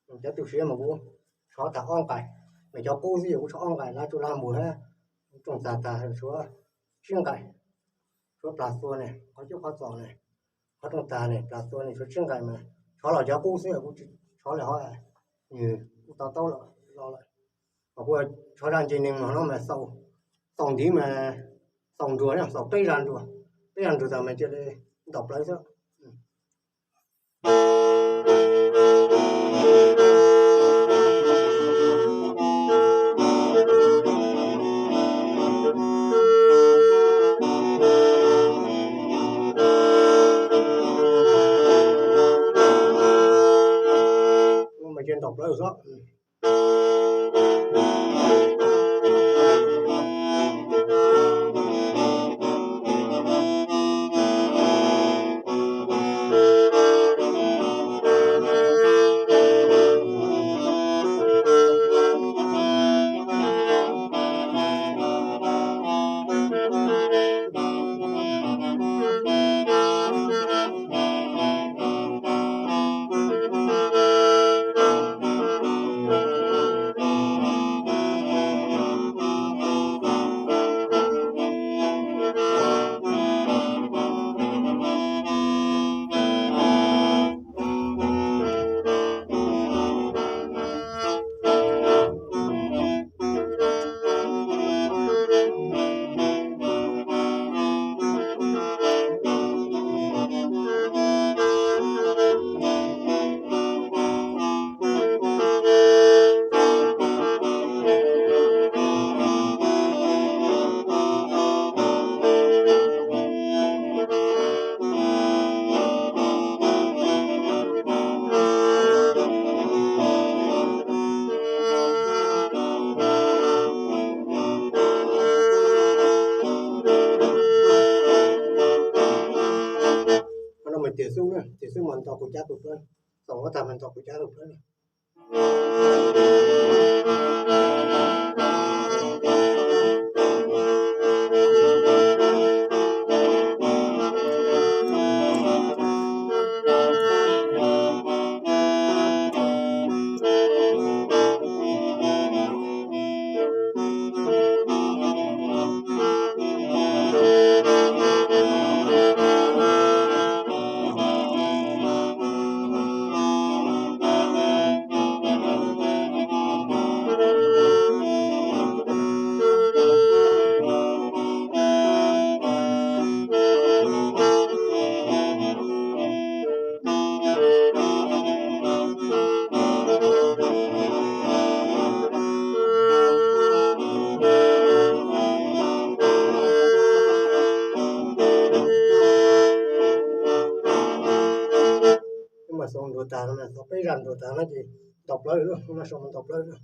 Cov tu siav mas kuv tshov tag ob nqai, mas cov qub xwb yog kuv tshov ob nqai, lab tsuj lab npua thiab rooj txag tag tshuav tsib nqai. Tshuav plas txua ne, qhov cub qhov txos ne, qhov rooj tag ne, plas txua ne, tshuav tsib nqai mas tshov los cov qub xwb, kuv tsis tshov li hov, nws kuj to taub los lawm. Mas kuv tshov zaj nce neeg no mas xaus ntiv mas xaus nruas, xaus peb zaj nruas, peb zaj nruas tas mas cia li ntaus plawv xwb. Mas cia ntaus plawv xwb. Qhov no mas tiam xub, tiam xub mas nto kuv cab tus plawb, xaus huab tag mas nto kuv cab tus plawb. Mas xaus nruas tag no, xaus peb zaj nruas tag no ces ntaus plawv lawm, no xaus mas ntaus plawv lawm.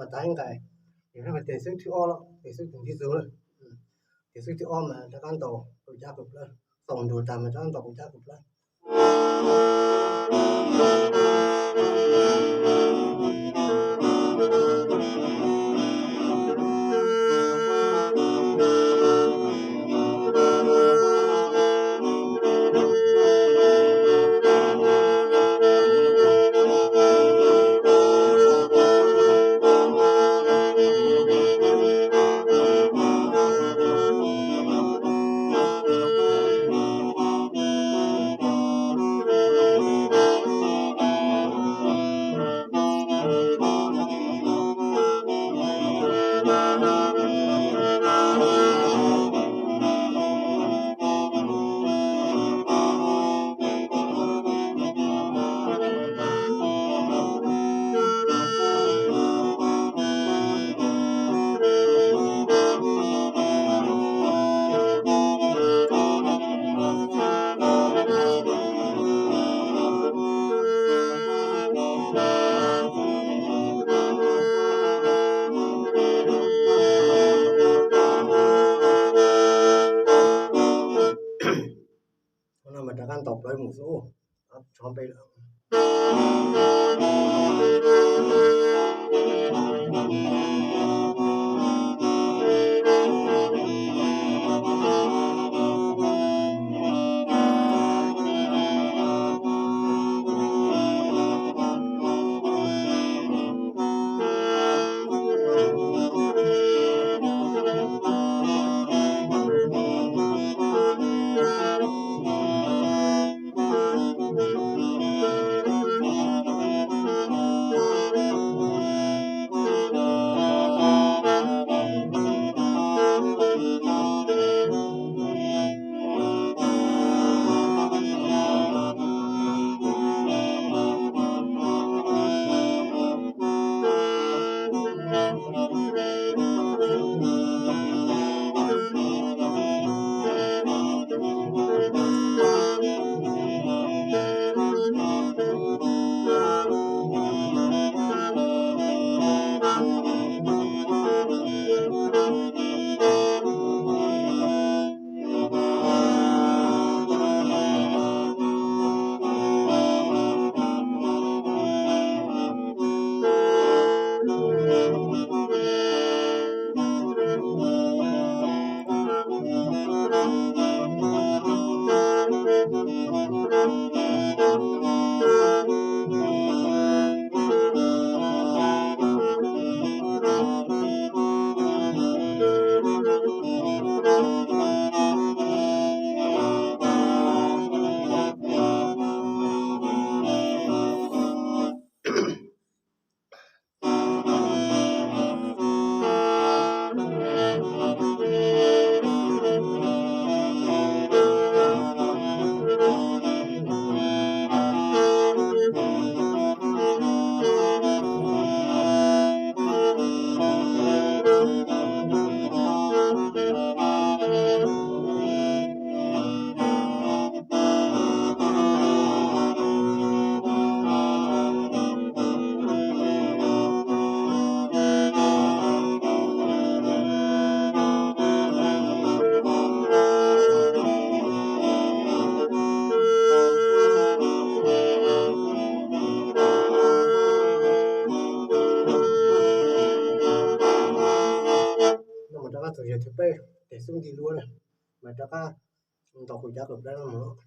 Mas tas ib nqes, ces tes xwb thib ob, tes xwb tus ntiv zus lawm. Tes xwb thib ob mas rov qab ntaus kaum cab kaum plawv, xaus nruas tag mas rov qab ntaus kaum cab kaum plawv. Qhov no mas rov qab ntaus plawv mus xwb, tso peb lawm. No mas rov qab txog yam thib peb, tes xub nti duab na, mas rov qab ntaus kaum cab kaum plawv no mus.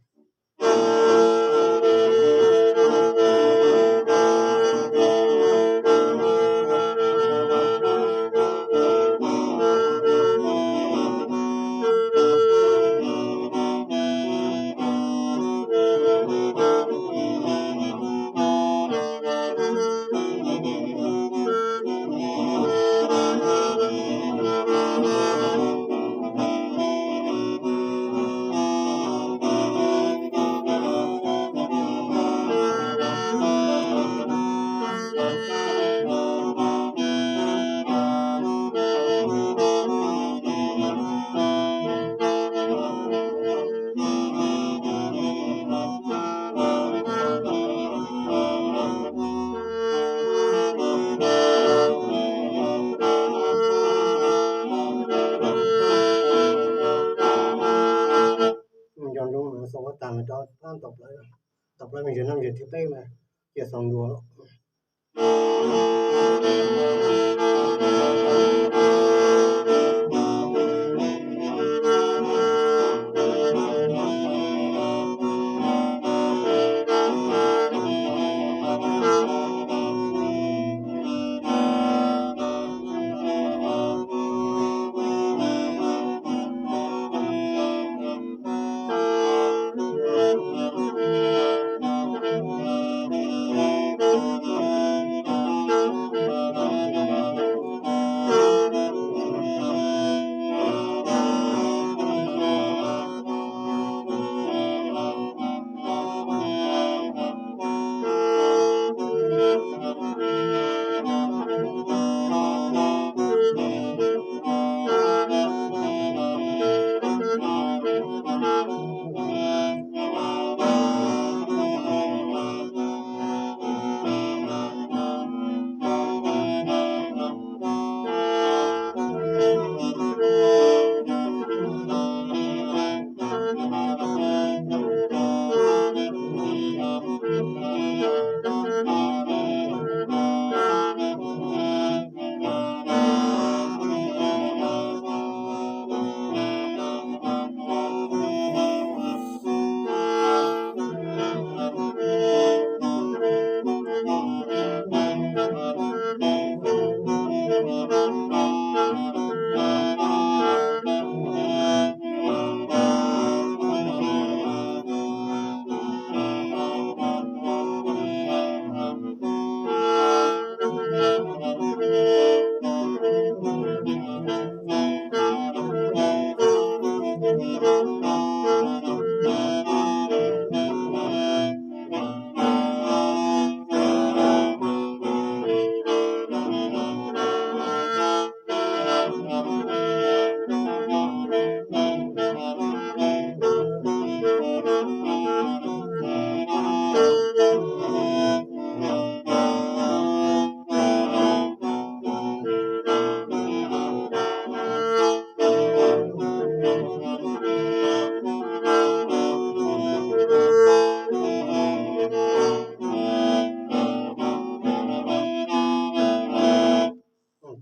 Tau plaub me ntsis, noj me ntsis thib peb mas cia xaus dua.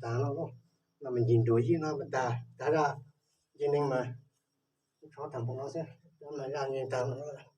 Tag no, no mas ncig nruas ib no mas tag, tag zaj, nce neeg mas tshov tag npaum no xwb, cov mas zaj nce tag no.